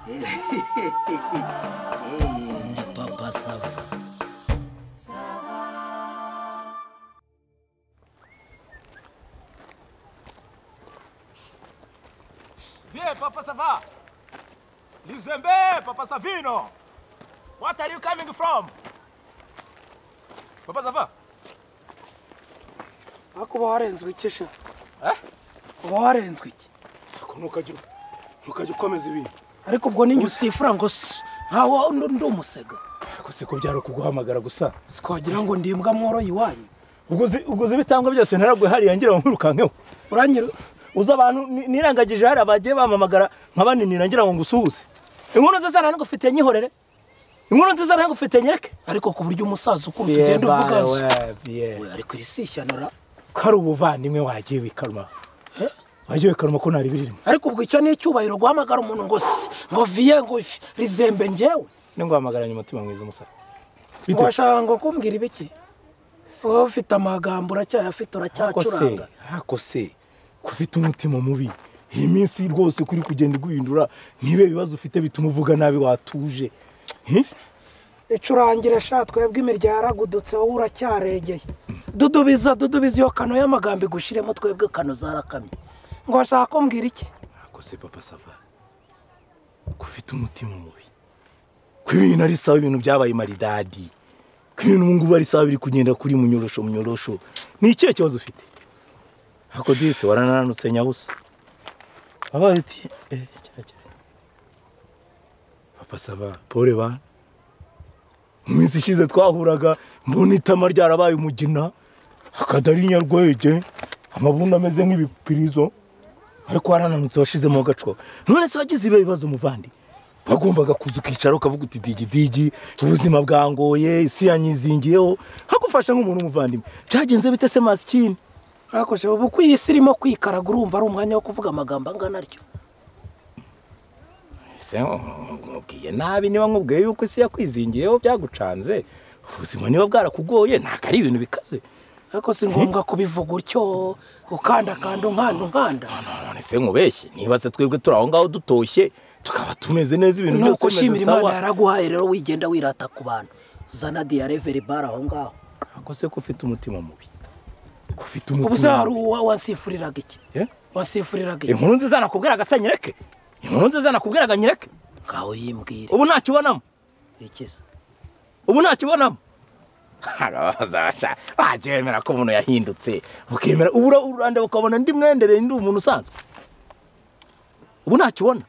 Ndi Papa Sava. Viens, Papa Sava. Lizembe, Papa Savino. What are you coming from? Papa Sava. Ako warenzwe iki sha? Eh? Warenzwe iki? Ako ntukajya ukomeza ibintu. Ariko ubwo ninjye usifura ngo nkaho ndi umusega. Ariko siko byaro kuguhamagara gusa. Sikogira ngo ndimbwa mworoyi wanyu. Ubwo zibitangwa byose ntarabwe hariya ngira ngo nkirukankeho. Uranyira uza abantu nirangagije hari abagiye bamamagara nkabaninira ngira ngo ngusuhuze. Inkuru nziza nta ngufitiye nyihorere. Inkuru nziza nta ngufitiye nyereke. Ariko ku buryo umusaza ukuru tugenda uvuga so. We ariko iri sishanura ko ari ubuvandimwe wagiye wikaruma. Wagiye wikaruma ko nari birimo. Ariko ubwo icyo ni icyubahiro guhamagara umuntu ngo ngo viye ngo rizembe ngewe. Ninguhamagaranye umutima mwiza umusaza. Washaka ngo kumbwira ibiki? Wowe ufite amagambo uracyayafite uracyacuranga. Ako se kufite umutima mubi. Iyi minsi rwose kuri kugenda guhindura nibe bibazo ufite bituma uvuga nabi watuje. Icurangire sha twebwe imirya yaragudutse wowe uracyaregeye. Dudubiza dudubiza iyo kano y'amagambo igushiremo twebwe kano zarakamye. Ngo washaka kumbwira iki? Ako se Papa Sava kufite umutima mubi. Ku ibintu ari sawa ibintu byabaye maridadi. Ku ibintu ngubu ari sawa biri kugenda kuri munyorosho munyorosho. Ni ikihe kibazo ufite? Ako disi warananutse nyabusa. Abaye uti cyane. Papa Sava pole ba. Mu minsi ishize twahuraga mbona itama ryarabaye umugina akadari nyarwege amabunda ameze nk'ibipirizo ariko warananutse washizemo agacwa. None se wagize ibe bibazo muvandi? Bagombaga kuza ukicara ukavuga uti digi digi ubuzima bwangoye isi yanyizingiyeho hakufasha nk'umuntu muvandimwe. Cyagenze bite se masikini? Ariko se ubu ku isi irimo kwikaraga urumva ari umwanya wo kuvuga amagambo angana atyo? Ese nkubwiye nabi niba nkubwiye yuko isi yakwizingiyeho byagucanze ubuzima niba bwarakugoye ntabwo ari ibintu bikaze. Ariko si ngombwa kubivuga utyo ukanda kanda unkanda unkanda. None se nkubeshye niba se twebwe turi aho ngaho dutoshye tukaba tumeze neza ibintu byose bimeze sawa. Nuko ushimira Imana yaraguhaye rero wigenda wirata ku bantu uzana diare verbal aho ngaho. Ako se ko ufite umutima mubi. Ufite umutima. Ubu se hari wansifuriraga iki? Wansifuriraga iki? Inkuru nziza nakubwiraga se nyereke. Inkuru nziza nakubwiraga nyereke. Ngaho yimbwire. Ubu ntacyo ubonamo. Iki se? Ubu ntacyo ubonamo. Harabaza wajemera ko umuntu yahindutse ukemera ubura uranda ukabona ndi mwendereye ndi umuntu usanzwe. Ubu ntacyo ubona.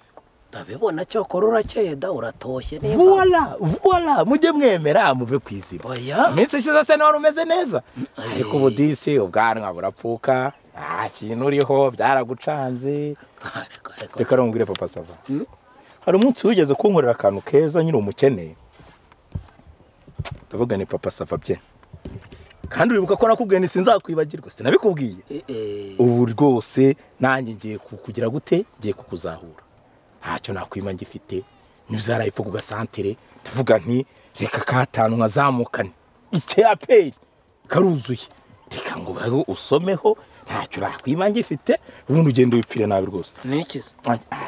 Ndabibona cyo kora urakeye da uratoshye nimba. Voila, voila mujye mwemera muve kwizima. Oya. Iminsi ishize se nawe umeze neza. Ariko ubu disi ubwanwa burapfuka nta kintu uriho byaragucanze. Reka rongire Papa Sava. Hari umunsi wigeze kunkorera akantu keza nyiri umukene. Ndavuga ni Papa Sava bye. Kandi uribuka ko nakubwiye ni sinzakwibagirwa sinabikubwiye. Ubu rwose nanjye ngiye kukugira gute ngiye kukuzahura. Ntacyo nakwima ngifite nyuzara ipfo ku gasantere ndavuga nti reka katanu nkazamukane icyaperi karuzuye reka ngo bago usomeho ntacyo nakwima ngifite ubundi ugende wipfire nabi rwose. Niki se?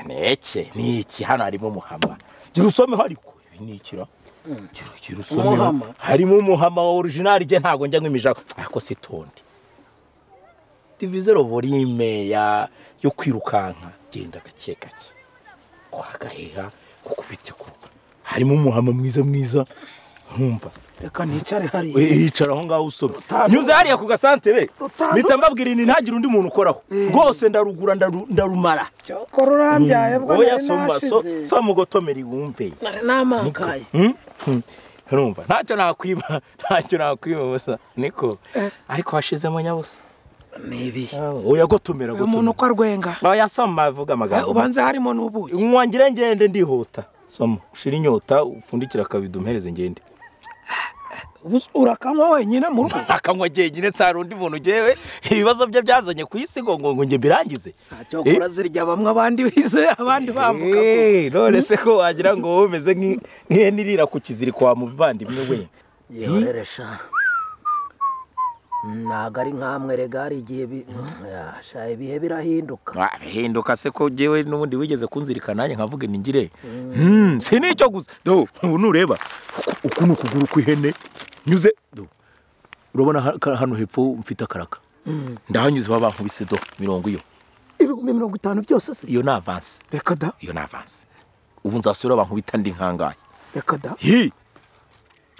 Neke niki hano harimo umuhama gira usomeho ariko ibi nikira gira usomeho harimo umuhama wa original je ntago njya nk'imijako ariko sitonde divisero volume ya yo kwirukanka genda gake gake kwagaheha kukubite kuba harimo umuhama mwiza mwiza nkumva reka nicare hariya yicara aho ngaho usome nyuze hariya ku gasantere mpita mbabwira ni ntagire undi muntu ukoraho rwose ndarugura ndarumara cyokora urambyaye bwo nari nashize so mugotomera wumve nari namankaye urumva ntacyo nakwiba busa niko ariko washizemo nyabusa nibi oya gotomera gotomera umuntu uko arwenga oya soma avuga amagambo ubanza harimo n'ubuki mwangire ngende ndihuta soma ushira inyota upfundikira akabido umpereze ngende. Urakanywa wenyine mu rugo? Akanywa jyenyine nsara undi muntu jewe ibibazo bye byazanye ku isi ngo ngo nge birangize. Cyokora zirya bamwe abandi bize abandi bambuka. None se ko wagira ngo wowe umeze nk'ihene irira ku kiziriko wa muvandimwe we. Yehoreresha. Ntabwo ari nkamwe rega hari igihe ibihe birahinduka. Bihinduka se ko jewe n'ubundi wigeze kunzirikana nanjye nkavuga ningire. Si nicyo gusa. Do ubu nureba uku ni ukuguru kw'ihene nyuze do. Urabona hano hepfo mfite akaraka. Ndahanyuze baba bankubise do mirongo iyo. 50,000 byose se? Iyo ni avance. Reka da. Iyo ni avance. Ubu nzasubira bankubita ndi nkangaye. Reka da. Hi.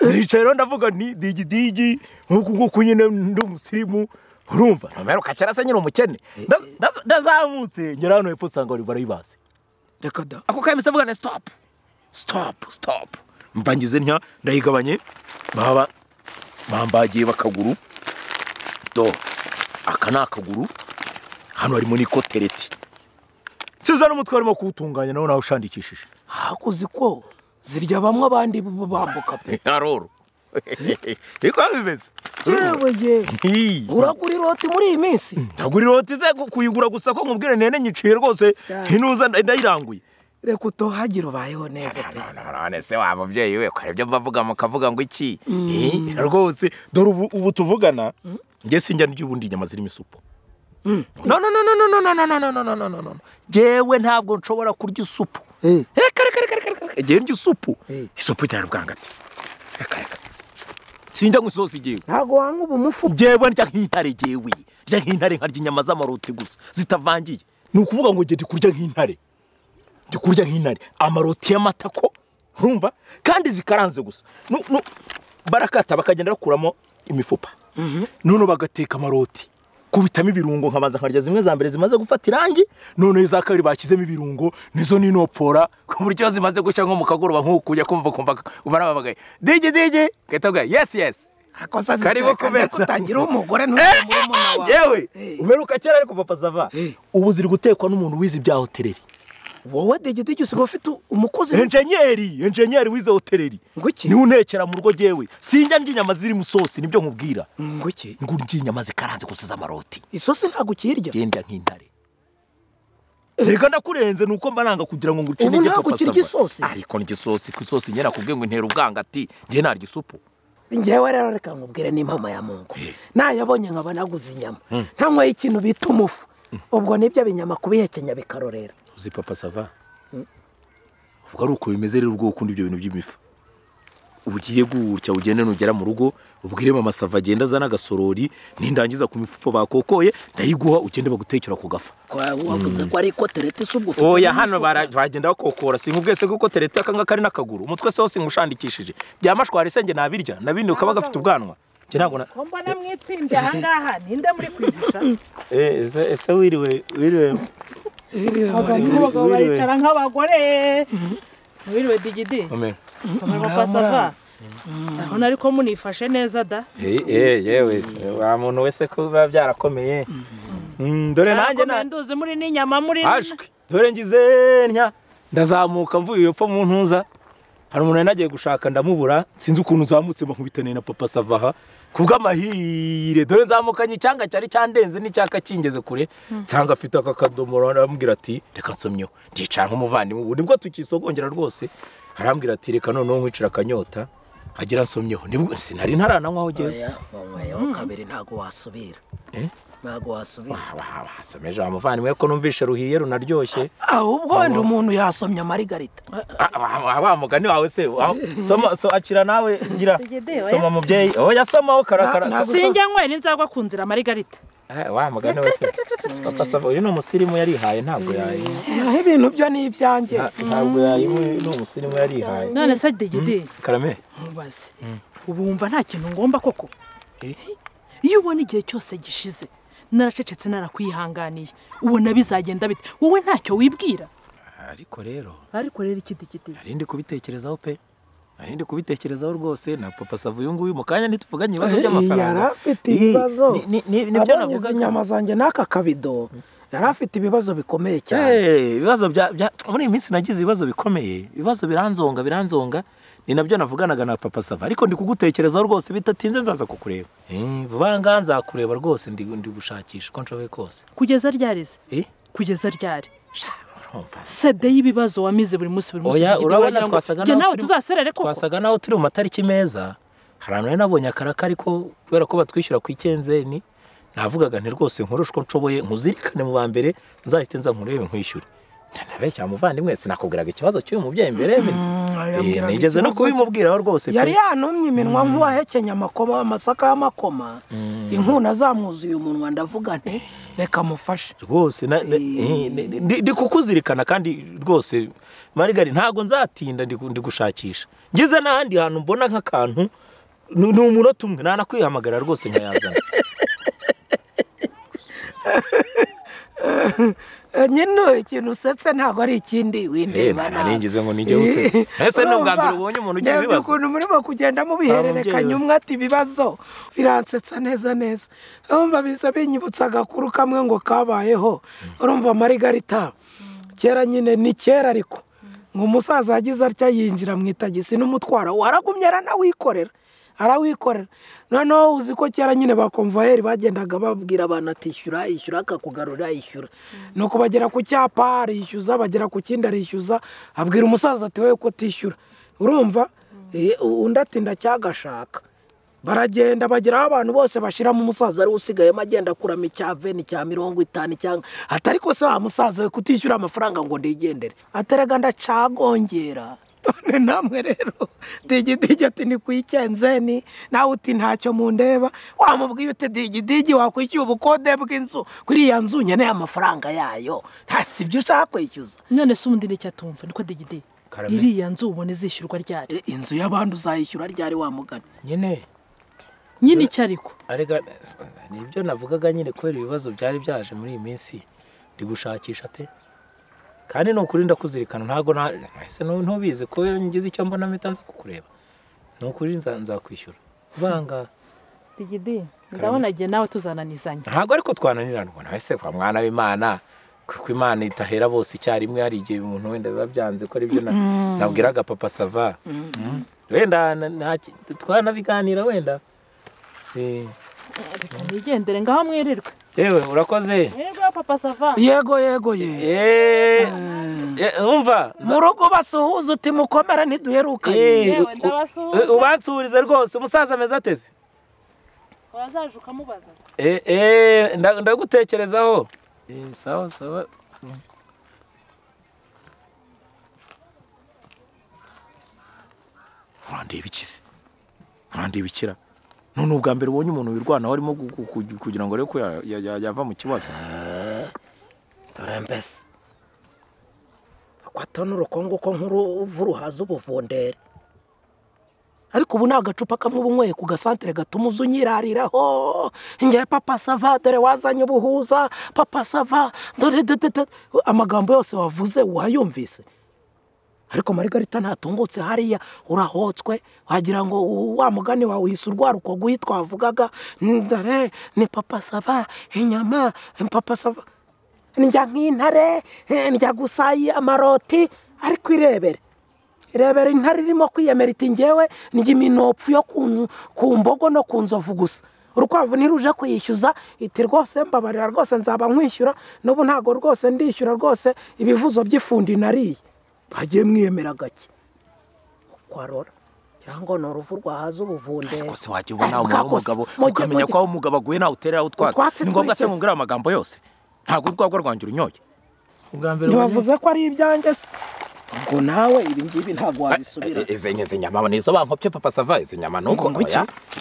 Nicaye rero ndavuga nti digi digi nkuko nguko nyine ndi umusirimu urumva ntameruka kera se nyine umukene ndazamutse ngera hano hepfo nsanga bari barayibaze. Reka da. Ako kanya mvuga nti stop stop stop, mbangize ntya ndayigabanye baba bambagiye bakaguru do aka ni akaguru hano harimo n'ikotereti siza n'umutwe arimo kuwutunganya nawe nawe ushandikishije. Hakuzi ko zirya bamwe abandi bambuka pe. Aroro. Niko bimeze. Yewe ye. Uragura iroti muri iyi minsi? Ndagura iroti ze kuyigura gusa ko nkubwire nene nyiciye rwose ntinuza ndayiranguye. Reka utohagira ubayeho neza pe. None se wa mubyeyi we ko aribyo mbavuga mukavuga ngo iki? Rwose dore ubu tuvugana nge sinjya ndya ubundi inyama zirimo isupu. No no no no no no no no no no no no. Jewe ntabwo nshobora kurya isupu. Reka reka reka reka. Ngiye ndya isupu. Isupu itera ubwangati. Reka reka. Sinjya nk'isosi jewe. Ntago wanywa ubumufu. Jewe ndya nk'intare jewe. Ndya nk'intare nkarya inyama z'amaroti gusa zitavangiye. Ni ukuvuga ngo ngiye kurya nk'intare. Ndi kurya nk'intare amaroti y'amatako urumva kandi zikaranze gusa. No barakata bakagenda bakuramo imifupa. None bagateka amaroti. Kubitamo ibirungo nkabanza nkarya zimwe za mbere zimaze gufata irangi, none iza kabiri bashyizemo ibirungo nizo ninopfora ku buryo zimaze gushya nko mu kagoroba nkuko ujya kumva kumva ubarababagaye digi digi gahita yes yes. Akosa ziteka kutagira umugore n'umurumuna wawe. Yewe umeruka kera ariko papa sava ubu ziri gutekwa n'umuntu wize ibya hoteleri. Wowe digi digi usigaye ufite umukozi enjenyeri wize hoteleri. Ni untekera mu rugo jewe sinjya ndya inyama ziri mu sosi nibyo nkubwira. Nguki ngurya inyama zikaranze gusa z'amaroti. Isosi ntago ukirya? Genda nk'intare. Reka ndakurenze nuko mba nanga kugira ngo ngucine igiti. Ubu ntago ukirya isosi? Ariko ndya isosi ku isosi nyera kubwe ngo intera ubwangati nge narya isupu. Njyewe rero reka nkubwire n'impama ya Mungu. Nayabonye nkaba naguze inyama. Ntanyweye ikintu bita umufu. Ubwo nibyo binyama kubihekenya bikarorera. Uzi papa sava ubwo ari uko bimeze rero ubwo ukunda ibyo bintu by'imifa ugiye gutya ugende nugera mu rugo ubwire mama sava agenda azana agasorori nindangiza ku mifupa bakokoye ndayiguha ugende bagutekera ku gafa. Wavuze ko ari koterete se ubwo ufite? Oya hano bagenda bakokora sinkubwese ko koterete akanga kari n'akaguru umutwe se wose ngushandikishije bya mashwari se nge nabirya nabindi ukaba gafite ubwanwa. Nge ntabwo na ko mbona mwitsimbye aha ngaha ninde muri kwigisha? Ese wiriwe wiriwe abagabo baricara nk'abagore. Wiriwe digidi. Amen. Papa sava. Ndabona ariko munifashe neza da. Yewe wa muntu wese ko biba byarakomeye. Dore nanjye nduzi muri n'inyama muri. Ashwi dore ngize ntya ndazamuka mvuye yopfa mu ntuza. Hari umuntu nagiye gushaka ndamubura sinzi ukuntu zamutse bankubitane na papa sava aha kubw'amahire dore nzamukanye icyanga cyari cyandenze n'icyaka kingeze kure nsanga afite aka kadomoro arambwira ati reka nsomyeho ndicara nk'umuvandimwe ubu nibwo tukisogongera rwose arambwira ati reka noneho nkwicira akanyota agira nsomyeho nibwo sinari ntarananywaho ugiye. Oya kabiri ntago wasubira. Ntago wasubira. Wasomeje wa muvandimwe ko numvishe ruhiye runaryoshye. Ahubwo wenda umuntu yasomye marigarita. Wa mugani wawe se soma so akira nawe ngira soma mubyeyi. Oya somaho karakara. Sinjya nywera inzagwa ku nzira marigarita. Wa mugani we se. Papa sava uyu ni umusirimu yarihaye ntabwo yayi. Naho ibintu byo ni ibyanjye. Ntabwo yayi ni umusirimu yarihaye. None se digidi. Karame. Mubaze. Ubu wumva nta kintu ngomba koko? Iyo ubona igihe cyose gishize naracecetse narakwihanganiye ubona bizagenda bite wowe ntacyo wibwira. Ariko rero iki narindi kubitekerezaho pe narindi kubitekerezaho rwose na papa sava uyu nguyu mu kanya ntituvuganye ibibazo by'amafaranga. Yari afite ibibazo nibyo navuga inyama zanjye n'aka kabido yari afite ibibazo bikomeye cyane. Ibibazo bya muri iyi minsi nagize ibibazo bikomeye ibibazo biranzonga ni nabyo navuganaga na papa sava ariko ndi kugutekerezaho rwose bitatinze nzaza kukureba. Vuba ngaha nzakureba rwose ndi gushakisha uko nshoboye kose. Kugeza ryari se? Kugeza ryari? Sede y'ibibazo wamize buri munsi buri munsi. Oya urabona twasaga nawe tuzaserere koko. Twasaga naho turi mu matariki meza Hari ahantu nabonye akaraka ariko kubera ko batwishyura ku ikenzeni navugaga nti rwose nkorushko nshoboye nkuzirikane mu ba mbere nzahite nza nkurebe nkwishyure. Ndanabeshya muvandimwe sinakubwiraga ikibazo cy'uyu mubyeyi mbere y'inzu. Nigeze no kubimubwiraho rwose. Yari yanumye iminwa nk'uwahekenya amakoma amasaka y'amakoma inkuna zamwuzuye umunwa ndavuga nti reka mufashe rwose ndi kukuzirikana kandi rwose Marigari ntago nzatinda ndi gushakisha. Ngize n'ahandi hantu mbona nk'akantu ni umunota umwe nanakwihamagara rwose nkayazana. Nyine ikintu usetse ntabwo ari ikindi windeba naringize ngo nijye usetse. Ese ni ubwa mbere ubonye umuntu ugira ibibazo? Ukuntu murimo kugenda mubihererekanya umwe ati ibibazo biransetsa neza neza. Urumva biza binyibutsa agakuru kamwe ngo kabayeho. Urumva Marigarita kera nyine ni kera ariko ngo umusaza yagize atya yinjira mu itagisi n'umutwaro waragumye aranawikorera arawikorera. Noneho uzi ko kera nyine ba konvoyeri bagendaga babwira abantu ati ishyura ishyura akakugarura ishyura. Nuko bagera ku cyapa arishyuza bagera ku kindi arishyuza abwira umusaza ati wowe ko utishyura. Urumva undi ati ndacyagashaka. Baragenda bagera aho abantu bose bashiramo umusaza ari usigayemo agenda akuramo icya 20 cya 50 cyangwa atari ko se wa musaza we kutishyura amafaranga ngo ndigendere. Aterega ndacagongera. None namwe rero digidigi ati ni kwikenzeni nawe uti ntacyo mundeba wamubwiye ute digidigi wakwishyuye ubukode bw'inzu kuri ya nzu nkeneye amafaranga yayo nta sibyo ushaka kwishyuza. None se ubundi nicyo atumva niko digidigi iriya nzu ubone izishyurwa ryari? Inzu y'abandi uzayishyura ryari wa mugani? Nyine icyo ariko arega nibyo navugaga nyine kubera ibibazo byari byaje muri iyi minsi ndi gushakisha pe. Kandi nukuri ndakuzirikana ntago nahise ntubizi ko ngize icyo mbona mpita nza kukureba. Nukuri nzakwishyura. Banga Digidi ndabona giye nawe tuzananizanya. Ntago ariko twananiranwa nahise kwa mwana w'Imana kuko Imana itahera bose icyarimwe hari igihe umuntu wenda biba byanze ko ari byo nabwiraga Papa Sava. Wenda twanabiganira wenda. Nigendere ngaho mwirirwe. Yewe urakoze. Yego Papa Sava. Yego yego ye. Umva mu rugo basuhuza uti mukomera ntiduherukanye. Yewe ndabasuhuza. Ubansurize rwose umusaza ameze ateze. Wazaje ukamubaza. Ndagutekerezaho. Sawa sawa. Urandeba ikize. Urandeba ikira. None ubwa mbere ubonye umuntu wirwanaho arimo kugira ngo arebe ko yava mu kibazo. Dore mbese akwatona urukongo ko nk'uruvu ruhaza ubuvundere. Ariko ubu ni agacupa kamwe ubunyweye ku gasantere gatuma uzunyirariraho. Njye Papa Sava dore wazanye ubuhuza Papa Sava dore amagambo yose wavuze wayumvise. Ariko Marigarita ntatungutse hariya urahotswe wagira ngo wa mugani wawe uhise urwara uko guhitwa wavugaga dore ni Papa Sava inyama Papa Sava njya nk'intare njya gusayi amaroti. Ariko irebere irebere intare irimo kwiyemera iti ngewe njya iminopfu yo ku mbogo no ku nzovu gusa. Urukwavu ntiruje kuyishyuza iti rwose mbabarira rwose nzaba nkwishyura n'ubu ntago rwose ndishyura rwose ibivuzo by'ifundi nariye. Bagiye mwiyemera gake kwarora cyangwa no uruvu rwahaza ubuvunde. Ariko se wajya ubona umugabo ukamenya ko aho umugabo aguye nawe uterera utwatsi. Ni ngombwa se mubwira amagambo yose? Ntago urwagwa rwanjye urunyoye. Ubwa mbere ntibavuze ko ari ibyanjye se? Ngo nawe ibi ngibi ntago wabisubira. Izi nyama nizo bankopye Papa Sava izi nyama nuko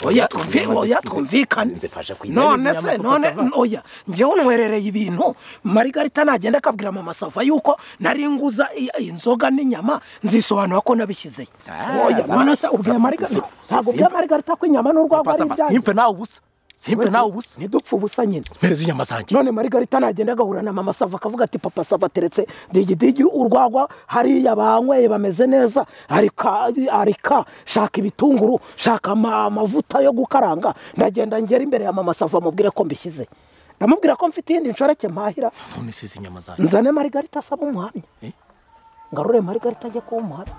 oya oya twumvikane. None se none oya njyewe untwerereye ibintu Marigarita nagenda akabwira Mama Sava yuko nari nguza inzoga n'inyama nzisobanura ko nabishyizeyo. Oya none se ubwiye Marigarita ntabwo ubwiye Marigarita ko inyama n'urwagwa ari ibyanjye. Simfe nawe ubusa. Simfe nawe ubusa. Ntidupfa ubusa nyine. Mpereza inyama zanjye. None Marigarita nagenda agahura na Mama Sava akavuga ati Papa Sava ateretse digidigi urwagwa hariya banyweye bameze neza arika shaka ibitunguru shaka amavuta yo gukaranga ndagenda ngera imbere ya Mama Sava mubwire ko mbishyize. Namubwira ko mfite iyindi nshoreke mpahira. None se izi nyama zanjye. Nzane Marigarita asaba umuhamya. Ngarure Marigarita ajye kuba umuhamya.